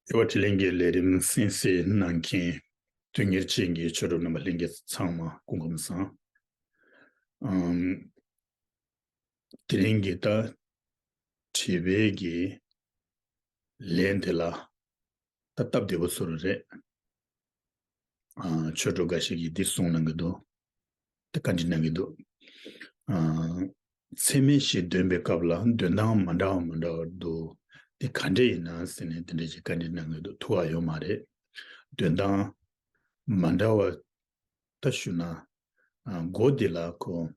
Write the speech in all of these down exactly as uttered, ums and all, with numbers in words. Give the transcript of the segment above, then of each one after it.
དགེ་བ་དྲིན་ལན་གྱི་ལས་རིམ་གསན་གཟིགས་གནང་མཁན་དོན་གཉེར་ཅན་གྱི་ཆོས་གྲོགས་རྣམ་པ་ལྷན་རྒྱས་ཚང་མ་སྐུ་ཁམས་བཟང་། ཨམ། དེ་རིང་གི་ད་དྲི་བའི་གི་ལན་དེ་ལ་ད་སྟབས་བདེ་པོ་བཟོ་རྒྱུ་རེད། ཨ། ཆོས་གྲོགས་འགའ་ཞིག་གིས་འདི་གསུངས་གནང་གི་འདུག་དེ་བཀའ་འདྲི་གནང་གི་འདུག་ཨ། ཚད་མེད་བཞི་འདོན་པའི་སྐབས་ལ་འདོན་སྟངས་མ་འདྲ་བ་མ་འདྲ་བར་འདུག་དེ་ག་འདྲ་ཡིན་ན་ཟེར་ནས་དེ་འདྲ་ཞིག་བཀའ་འདྲི་གནང་གི་འདུག་ཐུགས་ཁག་ཡོད་མ་རེད། འདོན་སྟངས་མ་འདྲ་བ་ད་ཞུ་ན། ཨ། འགོ་འདི་ལ་ཁོ།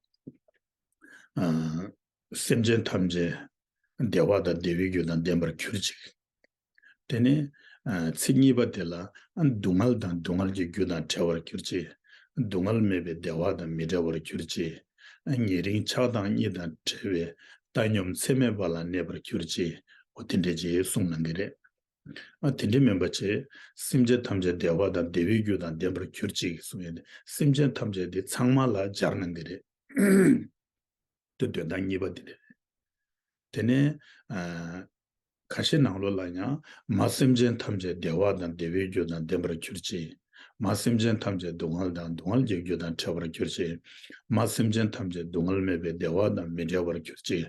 ཨ། སེམས་ཅན་ཐམས་ཅད་བདེ་བ་དང་བདེ་བའི་རྒྱུ་དང་ལྡན་པར་གྱུར་ཅིག་དེ་ནས། ཨ། ཚིག་གཉིས་པ་དེ་ལ། ཨ། སྡུག་བསྔལ་དང་སྡུག་བསྔལ་གྱི་རྒྱུ་དང་བྲལ་བར་གྱུར་ཅིག་སྡུག་བསྔལ་མེད་པའི་བདེ་བ་དང་མི་འབྲལ་བར་གྱུར་ཅིག་ཨ། ཉེ་རིང་ཆགས་སྡང་གཉིས་དང་བྲལ་བའི་བཏང་སྙོམས་ཚད་མེད་པ་ལ་གནས་པར་གྱུར་ཅིག་འོ་དེ་འདྲ་ཅིག་གསུངས་གནང་གི་རེད། ཨ། དེ་འདྲ་མིན་པ་བྱས། སེམས་ཅན་ཐམས་ཅད་བདེ་བ་དང་བདེ་བའི་རྒྱུ་དང་ལྡན་པར་གྱུར་ཅིག་གསུངས་ཡོད་དེ། སེམས་ཅན་ཐམས་ཅད་དེ་ཚང་མ་ལ་སྦྱར་གནང་གི་རེད། དེ་འདོན་སྟངས་གཉིས་པ་དེ་རེད། དེ་ནས། ཨ། ཁ་ཤས་ནང་ལོགས་ལ་ཡང་། མ་སེམས་ཅན་ཐམས་ཅད་བདེ་བ་དང་བདེ་བའི་རྒྱུ་དང་ལྡན་པར་གྱུར་ཅིག་མ་སེམས་ཅན་ཐམས་ཅད་སྡུག་བསྔལ་དང་སྡུག་བསྔལ་གྱི་རྒྱུ་དང་བྲལ་བར་གྱུར་ཅིག་མ་སེམས་ཅན་ཐམས་ཅད་སྡུག་བསྔལ་མེད་པའི་བདེ་བ་དང་མི་འབྲལ་བར་གྱུར་ཅིག་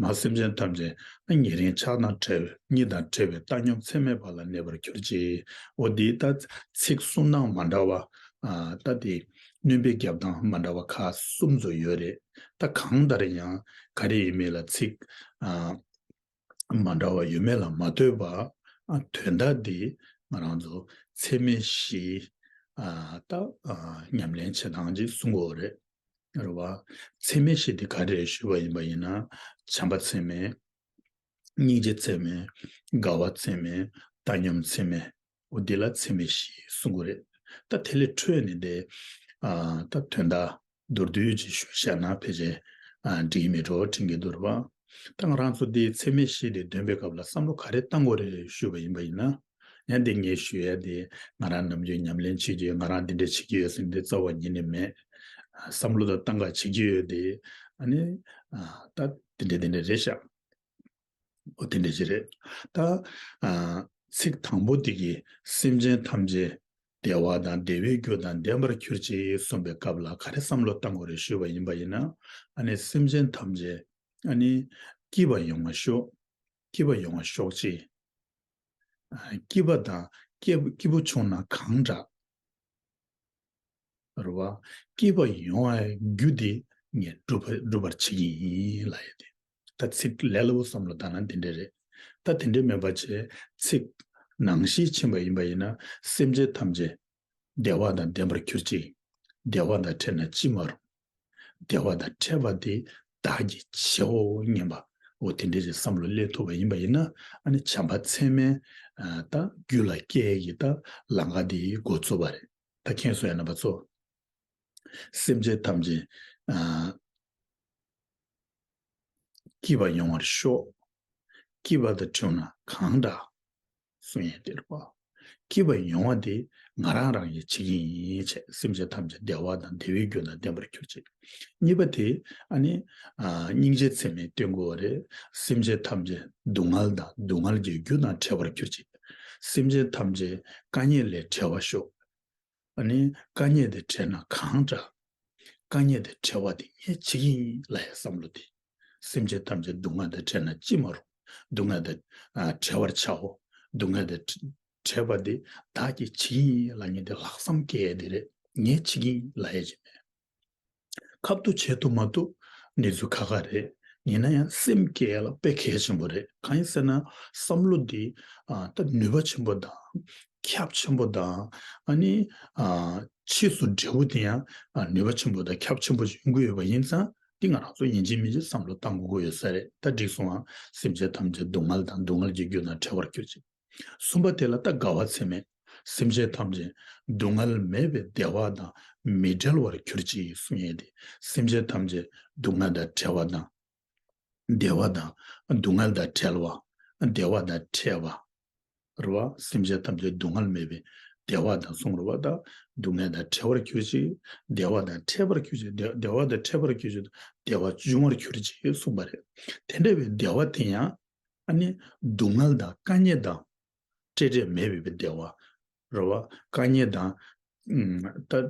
མ་སེམས་ཅན་ཐམས་ཅད་ཉེ་རིང་ཆགས་སྡང་བྲལ་གཉིས་དང་བྲལ་བའི་བཏང་སྙོམས་ཚད་མེད་པ་ལ་གནས་པར་གྱུར་ཅིག་འོ་འདི་ད་ཚིག་གསུང་སྟངས་མ་འདྲ་བ། ཨ། ད་དེ་སྣོན་པའི་རྒྱབ་སྟངས་མ་འདྲ་བ་ཁག་གསུམ་ཙམ་ཡོད་རེད། ད་གང་ལྟར་ཡང་ག་རེ་ཡིན་མིན་ལ་ཚིག་ཨ། མ་འདྲ་བ་ཡོད་མེད་ལ་མ་ལྟོས་པ། ཨ། དོན་དག་འདི་ང་རང་ཚོ་ཚད་མེད་བཞི། ཨ། ད། ཨ། ཉམས་ལེན་བྱེད་སྟངས་ཅིག་གསུང་གི་ཡོད་རེད། རེད་བ། ཚད་མེད་བཞི་འདི་ག་རེ་རེད་ཞུས་པ་ཡིན་པ་ཡིན་ན། བྱམས་པ་ཚད་མེད། སྙིང་རྗེ་ཚད་མེད། དགའ་བ་ཚད་མེད། བཏང་སྙོམས་ཚད་མེད། འོ་འདི་ལ་ཚད་མེད་བཞི་གསུང་གི་རེད། ད་དེ་ལས་འཕྲོས་ནས་དེ། ཨ། ད་དོན་དག་མདོར་བསྡུས་ཅིག་ཞུས་བཞག་ན་ཕལ་ཆེར། ཨ། འགྲིག་གི་མེད་འགྲོ་དྲན་གྱི་འདུག་རེད་བ། ད་ང་རང་ཚོ་འདི་ཚད་མེད་བཞི་དེ་འདོན་པའི་སྐབས་ལ་བསམ་བློ་ག་རེ་བཏང་དགོས་རེད་ཞུས་པ་ཡིན་པ་ཡིན་ན། ཡང་འདི་ངས་ཞུ་ཡ་དེ་ང་རང་ནམ་རྒྱུན་ཉམས་ལེན་བྱེད་ཀྱི་ཡོད། ང་རང་འདི་འདྲ་བྱེད་ཀྱི་ཡོད་ཟེར་འདི་རྩ་བ་ཉིད་ནས་མེད། བསམ་བློ་དང་བཏང་ག་བྱེད་ཀྱི་ཡོད་དེ། ཨ་ནི། ཨ། ད་འདི་འདྲ་འདི་འདྲ་རེད་ཤག་འོ་དེ་འདྲ་ཞིག་རེད། ད། ཨ། ཚིག་དང་པོ་དེ་གིས་སེམས་ཅན་ཐམས་ཅད་བདེ་བ་དང་བདེ་བའི་རྒྱུ་དང་ལྡན་པར་གྱུར་ཅིག་གསུངས་པའི་སྐབས་ལ་ག་རེ་བསམ་བློ་བཏང་དགོས་རེད་ཞུས་པ་ཡིན་པ་ཡིན་ན། ཨ་ནི་སེམས་ཅན་ཐམས་ཅད། ཨ་ནི། སྐྱིད་པ་ཡོང་བ་ཤོག་སྐྱིད་པ་ཡོང་བ་ཤོག་ཅིག་ཨ། སྐྱིད་པ་དང་སྐྱིད་སྐྱིད་པོ་བྱུང་ན་གང་དྲག་རེད་བ། སྐྱིད་པ་ཡོང་བའི་རྒྱུ་དེ་ངས་སྒྲུབ་པ་སྒྲུབ་པར་བྱེད་ཀྱི་ཡིན་ལབ་ཡ་དེ། ད་ཚིག་ལས་སླ་པོ་བསམ་བློ་བཏང་ན་དེ་འདྲ་རེད། ད་དེ་འདྲ་མིན་པ་བྱས་ཚིག་ནང་བཞིན་ཕྱིན་པ་ཡིན་པ་ཡིན་ན། སེམས་ཅན་ཐམས་ཅད་བདེ་བ་དང་ལྡན་པར་གྱུར་ཅིག་བདེ་བ་དང་བྲལ་ན་ཅི་མ་རུང་། བདེ་བ་དང་བྲལ་བ་དེ་བདག་གིས་བྱའོ་སྙམ་པ། འོ་དེ་འདྲ་ཞིག་བསམ་བློ་སླེབས་ཐུབ་པ་ཡིན་པ་ཡིན་ན། ཨ་ནི་བྱམས་པ་ཚད་མའི། ཨ། ད་རྒྱུད་ལ་སྐྱེ་ཡས་ཀྱི་ད་ལམ་ཁ་དེ་འགོ་ཚུགས་པ་རེད། ད་མཁྱེན་སོང་ཡ་རྣམ་པ་ཚོ། སེམས་ཅན་ཐམས་ཅད། ཨ། སྐྱིད་པ་ཡོང་བར་ཤོག་སྐྱིད་པ་དང་བྲལ་ན་གང་དྲག་གསུང་ཡས་དེ་རེད་བ། སྐྱིད་པ་ཡོང་བ་དེ་ང་རང་རང་གིས་བྱེད་ཀྱི་ཡིན་བྱས། སེམས་ཅན་ཐམས་ཅད་བདེ་བ་དང་བདེ་བའི་རྒྱུ་དང་ལྡན་པར་གྱུར་ཅིག་གཉིས་པ་དེ། ཨ་ནི། ཨ། སྙིང་རྗེ་ཚད་མས་བསྟེན་དགོས་པ་རེད། སེམས་ཅན་ཐམས་ཅད་སྡུག་བསྔལ་དང་སྡུག་བསྔལ་གྱི་རྒྱུ་དང་བྲལ་བར་གྱུར་ཅིག་སེམས་ཅན་ཐམས་ཅད་དཀའ་ངལ་ལས་བྲལ་བར་ཤོག་ཨ་ནི་དཀའ་ངལ་དེ་བྲལ་ན་གང་དྲག་དཀའ་ངལ་དེ་བྲལ་བ་དེ་ངས་བྱེད་ཀྱི་ཡིན་ལབ་ཡ་བསམ་བློ་དེ། སེམས་ཅན་ཐམས་ཅད་སྡུག་བསྔལ་དང་བྲལ་ན་ཅི་མ་རུང་། སྡུག་བསྔལ་དང་། ཨ། བྲལ་བར་བྱའོ། སྡུག་བསྔལ་དང་བྲལ་བ་དེ་བདག་གིས་བྱེད་ཀྱི་ཡིན་ལབ་མཁན་དེ་ལྷག་བསམ་སྐྱེ་ཡ་དེ་རེད། ངས་བྱེད་ཀྱི་ཡིན་ལབ་ཡ་ཅིག་མེད། ཁ་ཐུག་བྱེད་ཐུབ་མ་ཐུབ་གནས་ཚུལ་ཁག་ཁག་རེད། ཡིན་ན་ཡང་སེམས་བསྐྱེད་ཡ་ལ་དཔེ་གལ་ཆེན་པོ་རེད། གང་ཡིན་ཟེར་ན་བསམ་བློ་འདི། ཨ། ད་ནུས་པ་ཆེན་པོ་དང་ཁྱབ་ཆེན་པོ་དང་། ཨ་ནི། ཨ། ཆེས་སུ་འབྲས་བུ་དེ་ཡང་། ཨ། ནུས་པ་ཆེན་པོ་དང་ཁྱབ་ཆེན་པོ་ཞིག་ཡོང་གི་ཡོད་པ་ཡིན་ཙང་། འདི་ང་རང་ཚོ་ཡིན་གཅིག་མིན་གཅིག་བསམ་བློ་བཏང་དགོས་ཀྱི་ཡོད་ས་རེད། ད་འགྲིག་སོང་ཨ། སེམས་ཅན་ཐམས་ཅད་སྡུག་བསྔལ་དང་སྡུག་བསྔལ་གྱི་རྒྱུ་དང་བྲལ་བར་གྱུར་ཅིག་གསུམ་པ་དེ་ལ་ད་དགའ་བ་ཚད་མེད། སེམས་ཅན་ཐམས་ཅད་སྡུག་བསྔལ་མེད་པའི་བདེ་བ་དང་མི་འབྲལ་བར་གྱུར་ཅིག་གསུང་ཡས་དེ། སེམས་ཅན་ཐམས་ཅད་སྡུག་བསྔལ་དང་བྲལ་བ་དང་། བདེ་བ་དང་། སྡུག་བསྔལ་དང་བྲལ་བ། བདེ་བ་དང་ཕྲད་པ། རེད་བ། སེམས་ཅན་ཐམས་ཅད་སྡུག་བསྔལ་མེད་པའི་བདེ་བ་དང་གསུངས་རེད་བ། ད་སྡུག་བསྔལ་དང་བྲལ་བར་གྱུར་ཅིག་བདེ་བ་དང་ཕྲད་པར་གྱུར་ཅིག་བདེ་བདེ་བ་དང་ཕྲད་པར་གྱུར་ཅིག་བདེ་བ་འབྱུང་བར་གྱུར་ཅིག་གསུངས་པ་རེད། དེ་འདྲ་བའི་བདེ་བ་དེ་ཡང་། ཨ་ནི། སྡུག་བསྔལ་དང་དཀའ་ངལ་དང་ སྤྲད་སྤྲད་མེད་པའི་བདེ་བ། རེད་བ། དཀའ་ངལ་དང་། ཨུམ། ད་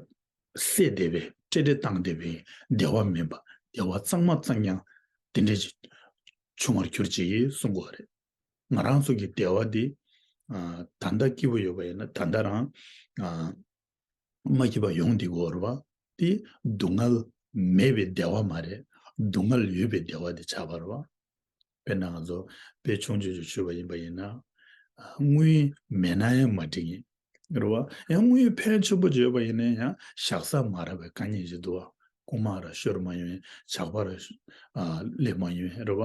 སེལ་བསྡད་པའི་སྤྲད་སྤྲད་བཏང་བསྡད་པའི་བདེ་བ་མིན་པ། བདེ་བ་གཙང་མ་གཙང་རྐྱང་དེ་འདྲ་ཞིག་བྱུང་བར་གྱུར་ཅིག་གསུང་དགོས་རེད། ང་རང་ཚོ་གི་བདེ་བ་འདི། ཨ། ད་ལྟ་སྐྱིད་པོ་ཡོད་པ་ཡིན་ན་ད་ལྟ་རང་། ཨ། མ་སྐྱིད་པ་ཡོང་བསྡད་ཀྱི་ཡོད་རེད་བ། དེ་སྡུག་བསྔལ་མེད་པའི་བདེ་བ་མ་རེད། སྡུག་བསྔལ་ཡོད་པའི་བདེ་བ་དེ་ཆགས་པ་རེད་བ། དཔེར་ན་ང་ཚོ་དཔེ་ཆུང་ཆུང་ཞིག་ཞུས་པ་ཡིན་པ་ཡིན་ན། ཨ། དངུལ་མེད་ན་ཡང་མ་འགྲིག་ཡིན། རེད་བ། ཡང་དངུལ་ཕལ་ཆེན་པོ་ཅིག་ཡོད་པ་ཡིན་ན་ཡང་བཞག་ས་མ་རག་པའི་དཀའ་ངལ་ཞིག་འདུག་བ། རྐུ་མ་ར་ཤོར་མ་ཡོང་། ཇག་པ་ར། ཨ། སླེབས་མ་ཡོང་། རེད་བ།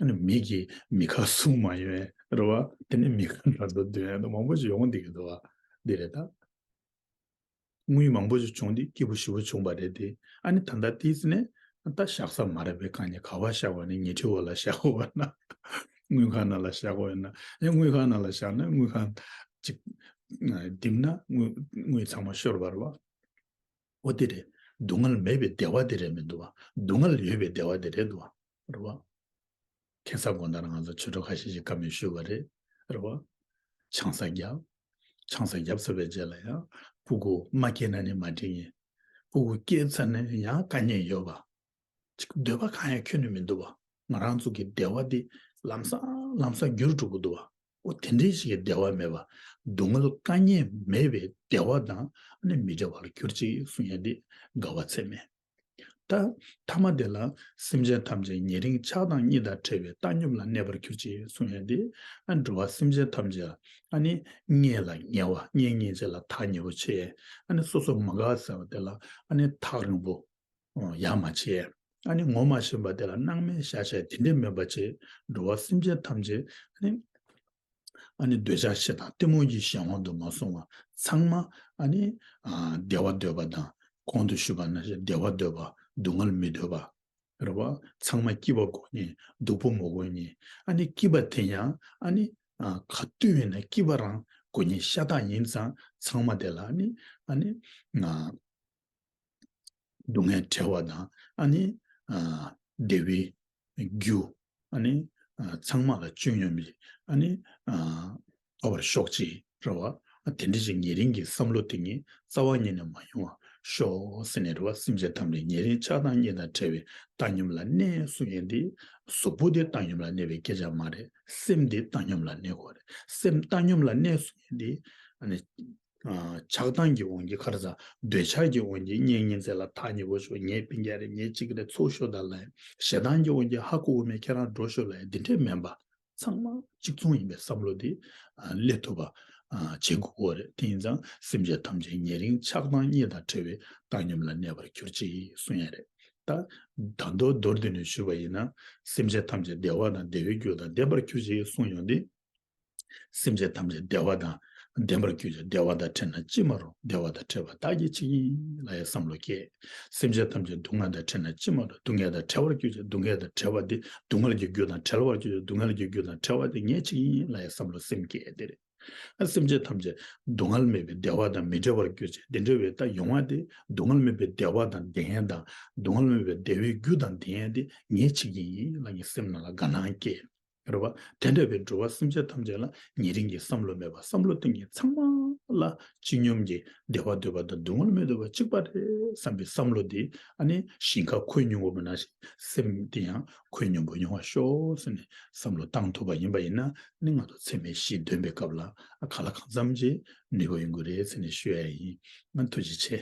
ཨ་ནི་མི་གིས་མི་ཁ་བཟུང་མ་ཡོང་། རེད་བ། དེ་ནས་མི་ཁ་འདྲ་འདྲ་འདོན་ཡ་དང་མང་པོ་ཞིག་ཡོང་བསྡད་ཀྱི་འདུག་བ། འདི་རེད་ད། དངུལ་མང་པོ་ཞིག་བྱུང་སྟེ་སྐྱིད་པོ་ཞེ་པོ་བྱུང་བ་རེད་དེ། ཨ་ནི་ད་ལྟ་དེས་ནས་ད་བཞག་ས་མ་རག་པའི་དཀའ་ངལ། ག་པར་བཞག་དགོས་ན། ཉལ་ཁྲིའི་འོག་ལ་བཞག་དགོས་ན། དངུལ་ཁང་ནང་ལ་བཞག་དགོས་ན། ཡང་དངུལ་ཁང་ནང་ལ་བཞག་ན་དངུལ་ཁང་ཅིག་བསྡིབས་ན་དངུལ་དངུལ་ཚང་མ་ཤོར་བ་རེད་བ། འོ་དེ་རེད། སྡུག་བསྔལ་མེད་པའི་བདེ་བ་དེ་རེད་མི་འདུག་བ། སྡུག་བསྔལ་ཡོད་པའི་བདེ་བ་དེ་རེད་འདུག་བ། རེད་བ། ཁ་སང་དགོང་དག་ང་ཚོ་ཆོས་གྲོགས་ཁ་ཤས་ཤིག་བཀའ་མོལ་ཞུས་པ་རེད། རེད་བ། ཆང་ས་བརྒྱབ། ཆང་ས་བརྒྱབ་ཚར་བའི་རྗེས་ལ་ཡང་ཕྲུ་གུ་མ་སྐྱེས་ན་ནི་མ་འགྲིག་ཡིན། ཕྲུ་གུ་སྐྱེས་ཚར་ན་ཡང་དཀའ་ངལ་ཡོད་པ། ཅིག་འདོད་པ་གང་ཡང་ཁྱོན་ནས་མི་འདུག་བ། ང་རང་ཚོ་གི་བདེ་བ་འདི་ལམ་སང་ལམ་སང་འགྱུར་འགྲོ་གི་འདུག་བ། འོ་དེ་འདྲའི་ཞིག་གི་བདེ་བ་མེད་པ། སྡུག་བསྔལ་དཀའ་ངལ་མེད་པའི་བདེ་བ་དང་ཨ་ནི་མི་འབྲལ་བར་གྱུར་ཅིག་གསུང་ཡ་འདི་དགའ་བ་ཚད་མེད། ད་ཐ་མ་དེ་ལ་སེམས་ཅན་ཐམས་ཅད་ཉེ་རིང་ཆགས་སྡང་གཉིས་དང་བྲལ་བའི་བཏང་སྙོམས་ལ་གནས་པར་གྱུར་ཅིག་གསུང་ཡ་འདི། ཨ། འགྲོ་བ་སེམས་ཅན་ཐམས་ཅད་ཨ་ནི་བརྙས་ལ་ཉེ་བ། བརྙས་བརྙས་བྱས་ལ་ཐག་ཉེ་པོ་བྱས། ཨ་ནི་སོ་སོ་མ་དགའ་ཟེར་བ་དེ་ལ་ཨ་ནི་ཐག་རིང་པོ་ཡ་མ་བྱས། ཨ་ནི་ངོ་མ་ཤེས་པ་དེ་ལ་སྣང་མེད་ཤ་ཤ་དེ་འདྲས་མེད་པ་བྱས། འགྲོ་བ་སེམས་ཅན་ཐམས་ཅད་ཨ་ནི་ཨ་ནི་འདོད་ཆགས་ཞེ་སྡང་གཏི་མུག་གི་གཞན་དབང་དུ་མ་སོང་བ། ཚང་མ་ཨ་ནི་ཨ་བདེ་བ་འདོད་པ་དང་། གོང་དུ་ཞུས་པ་ནང་བཞིན་བདེ་བ་འདོད་པ། སྡུག་བསྔལ་མི་འདོད་པ། རེད་བ། ཚང་མ་སྐྱིད་པ་དགོས་མཁན། སྡུག་པོ་མ་དགོས་མཁན། ཨ་ནི་སྐྱིད་པ་དེ་ཡང་ཨ་ནི་ཨ་ག་དུས་ཡིན་ན་སྐྱིད་པ་རང་དགོས་མཁན་ཤ་སྟག་ཡིན་ཙང་། ཚང་མ་དེ་ལ་ཨ་ནི་ཨ་ནི་ཨ་སྡུག་བསྔལ་བྲལ་བ་དང་། ཨ་ནི་ཨ་བདེ་བའི་རྒྱུ། ཨ་ནི་ཨ་ཚང་མ་ལ་བཅོས་སྙོམས་ཀྱི་ཨ་ནི་ཨ་ཐོབ་པར་ཤོག་ཅིག། རེད་བ། ཨ་དེ་འདྲ་ཞིག་ཉེ་རིང་གི་བསམ་བློ་དེ་ཉིད་རྩ་བ་ཉིད་ནས་མ་ཡོང་བར་ཤོག་ཟེར་ནས། རེད་བ། སེམས་ཅན་ཐམས་ཅད་ཉེ་རིང་ཆགས་སྡང་གཉིས་དང་བྲལ་བའི་བཏང་སྙོམས་ལ་གནས་གསུང་མཁན་འདི། གཟུགས་པོ་དེ་བཏང་སྙོམས་ལ་གནས་པའི་སྐད་ཆ་མ་རེད། སེམས་དེ་བཏང་སྙོམས་ལ་གནས་དགོས་རེད། སེམས་བཏང་སྙོམས་ལ་གནས་གསུང་མཁན་འདི། ཨ་ནི་ཨ་ཆགས་སྡང་གི་དབང་གིས། ག་རེ་ཟ། འདོད་ཆགས་ཀྱི་དབང་གིས་བརྙས་བརྙས་བྱས་ལ་ཐག་ཉེ་པོ་ཞོག། ངའི་སྤུན་ཀྱག་རེད། ངའི་གཅིག་རེད། ཚུར་ཤོག་དང་ལབ། ཞེ་སྡང་གི་དབང་གིས་ཧ་གོ་གི་མེད། ཁྱེད་རང་འགྲོ་ཤོག་ལབ། འདི་འདྲས་མིན་པ། ཚང་མ་གཅིག་མཚུངས་ཡིན་པའི་བསམ་བློ་འདི་ཨ་སླེབས་ཐུབ་པ་ཨ་བྱེད་དགོས་ཀྱི་ཡོད་རེད། དེ་ཡིན་ཙང་སེམས་ཅན་ཐམས་ཅད་ཉེ་རིང་ཆགས་སྡང་གཉིས་དང་བྲལ་བའི་བཏང་སྙོམས་ལ་གནས་པར་གྱུར་ཅིག་གསུང་ཡ་རེད། ད་ད་མདོར་མདོར་བསྡུས་ནས་ཞུས་པ་ཡིན་ན། སེམས་ཅན་ཐམས་ཅད་བདེ་བ་དང་བདེ་བའི་རྒྱུ་དང་ལྡན་པར་གྱུར་ཅིག་གསུངས་ཡོང་དུས། སེམས་ཅན་ཐམས་ཅད་བདེ་བ་དང་ལྡན་པར་གྱུར་ཅིག། བདེ་བ་དང་བྲལ་ན་ཅི་མ་རུང་། བདེ་བ་དང་བྲལ་བ་བདག་གིས་བྱེད་ཀྱི་ཡིན་ལབ་ཡའི་བསམ་བློ་སྐྱེ། སེམས་ཅན་ཐམས་ཅད་སྡུག་བསྔལ་དང་བྲལ་ན་ཅི་མ་རུང་། སྡུག་བསྔལ་དང་བྲལ་བར་གྱུར་ཅིག། སྡུག་བསྔལ་དང་བྲལ་བ་དེ། སྡུག་བསྔལ་གྱི་རྒྱུ་དང་བྲལ་བར་གྱུར་ཅིག། སྡུག་བསྔལ་གྱི་རྒྱུ་དང་བྲལ་བ་དེ་ངས་བྱེད་ཀྱི་ཡིན་ལབ་ཡའི་བསམ་བློ་སེམས་སྐྱེ་དེ་རེད། ཨ་སེམས་ཅན་ཐམས་ཅད་སྡུག་བསྔལ་མེད་པའི་བདེ་བ་དང་མི་འབྲལ་བར་གྱུར་ཅིག། འདི་འདྲ་བའི་ད་ཡོང་བ་དེ། སྡུག་བསྔལ་མེད་པའི་བདེ་བ་དང་ལྡན་ཡ་དང་། སྡུག་བསྔལ་མེད་པའི་བདེ་བའི་རྒྱུ་དང་ལྡན་ཡ་དེ་ངས་བྱེད་ཀྱི་ཡིན་ལབ་ངའི་སེམས་ནང་ལ་དགའ་སྣང་སྐྱེ། རེད་བ། དེ་འདྲ་བའི་འགྲོ་བ་སེམས་ཅན་ཐམས་ཅད་ལ་ཉེ་རིང་གི་བསམ་བློ་མེད་པར། བསམ་བློ་གཏིང་གི་ཚང་མ་ལ་བཅོས་སྙོམས་ཀྱི་བདེ་བ་འདོད་པ་དང་སྡུག་བསྔལ་མི་འདོད་པ་གཅིག་པ་རེད་བསམ་པའི་བསམ་བློ་འདི། ཨ་ནི་ཞིང་ཁ་ཁོད་ཉུང་བ་ནང་བཞིན་སེམས་འདི་ཡང་ཁོད་སྙོམས་པོ་ཡོང་བར་ཤོག་ཟེར་ནས་བསམ་བློ་བཏང་ཐུབ་པ་ཡིན་པ་ཡིན་ན། ཨ་ནི་ང་ཚོ་ཚད་མེད་བཞི་འདོན་པའི་སྐབས་ལ་ཨ་གང་ལ་གང་འཚམ་ཅིག་ནུས་པ་ཡོང་གི་རེད་ཟེར་ནས་ཞུ་ཡ་ཡིན། ཨ་ཐུགས་རྗེ་ཆེ།